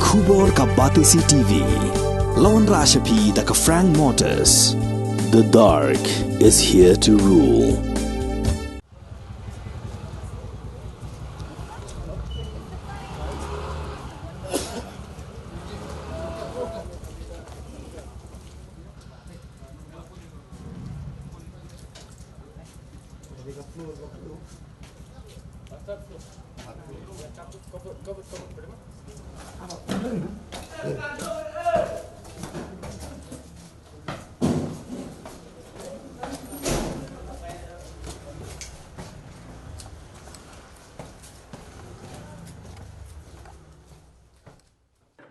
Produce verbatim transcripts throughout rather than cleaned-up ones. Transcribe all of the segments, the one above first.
Khubor ka Batesi T V. La wanrah sha phi da ka Frank Motors. The dark is here to rule.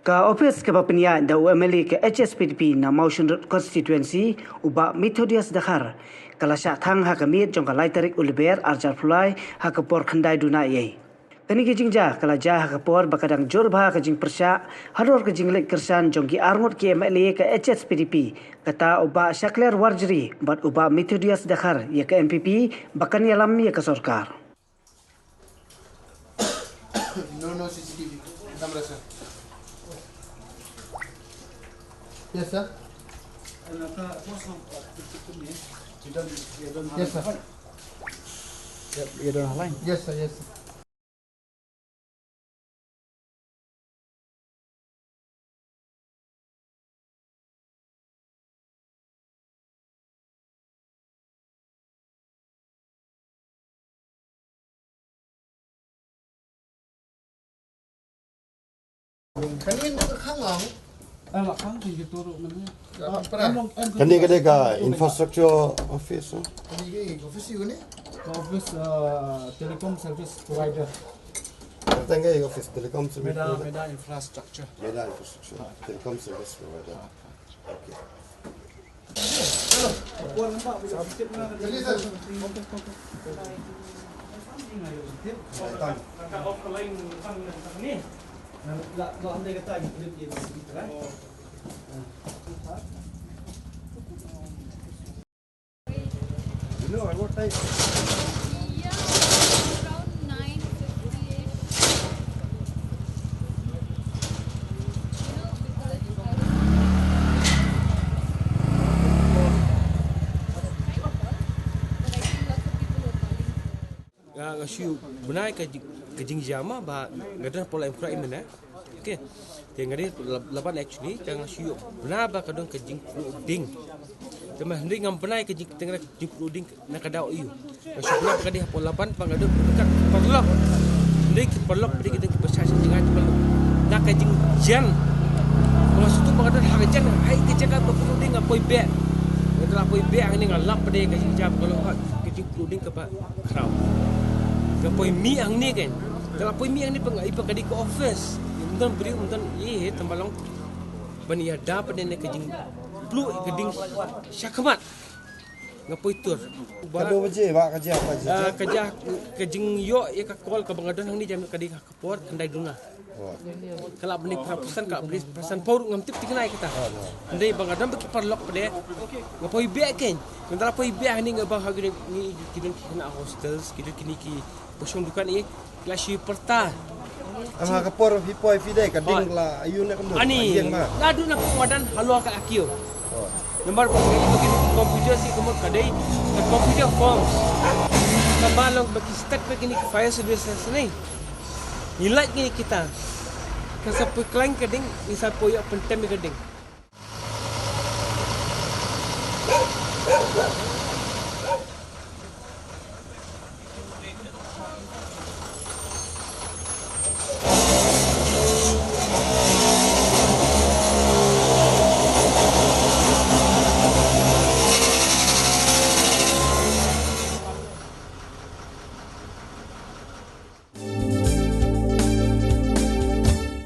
Ka ophis kaba pynïaid da u M L A ka H S P D P na Mawshynrut Constituency, u Bah Methodius Dkhar, ka la shah thang ha ka miet jong ka lai tarik u Lber arhajar arphew lai ha ka por khyndai duna eiei. Kane ka jingjia ka la jia ha ka por ba ka dang jur bha ka jingpyrshah halor ka jingleit kyrshan jong ki arngut ki M L A ka H S P D P, kata u Bah Shakliar Warjri bad u Bah Methodius Dkhar ïa ka N P P ba kan ïalam ïa ka sorkar. No, no C C T V camera, sir. Yes, sir. Yes, sir. Yes, sir, yes, sir. Kane ka khang lang. Ah, la khang ki tu ru mane. Kane ka dei ka infrastructure office, eh? Kane ka office ïa kane? Ka office, uh, telecom service provider. Tang ka office telecom service Meda, provider. Meda infrastructure. Meda infrastructure. Telecom service provider. Okay. You know, I would like Yeah, around nine fifty-ish. You know, because I was, but I think lots of people were calling. Nga, nga shu ïoh bnai ka jing, ka jingjia ma ba nga don hapoh Laitumkhrah mynne. Okay. Te nga dei la, la ban actually, te nga shu ïoh bnai ba ka don ka jingpluh ding. Te ma hynrei ngam bnai ka jing, te nga jingpluh ding na ka daw ïoh. Nga shu bnai ba ka dei hapoh la ban ba nga don ka paralok. Hynrei ki paralok ba dei ki don ki pyrshah sha jingïaid paralok. Na ka jingjan. Ba nga shu tip ba nga don ha ka jan, ha ka jaka ba pluh ding nga poi beh. Nga la poi beh hangne nga lap ba dei ka jingjia ba ka long ka jingpluh ding kaba khraw. Nga poi mih hangne kein. Nga la poi mih hangne ba nga i ba ka dei ka office. Ym don briew, ym don ei ei, tang ba long ban ïada pat ne ka jingpluh ka ding shakhmat. Nga poi tur. Katno baje ba ka jia, ka jia? Ah, ka jia, ka jingïoh ïa ka call kaba nga don hangne jam ka dei ka por khyndai duna. Ka lah ban dei phra phew san, ka lah ban dei phra sanphew ruh, ngam tip thikna ïa kata. Hynrei ba nga don bad ki paralok pat, nga poi beh kein. Nga da la poi beh hangne nga bang ha kine ki, ki don ki khynnah hostels, ki don kine kiba shong dukan, eh, ki la shu pyrta. Em, ha ka por phi poi phi dei ka ding la ïoh ne kumno? Ani, naduh na pung madan halor ka akiew. Namar ba kine ki computer shi kumno ka dei ka computer forms. Ka ba long ba ki start ba kine ki fire services ne. Ngi lait ngi kita. Ka sa pyrkhlaiñ ka ding, ngi sa poi ïa pyntem ka ding.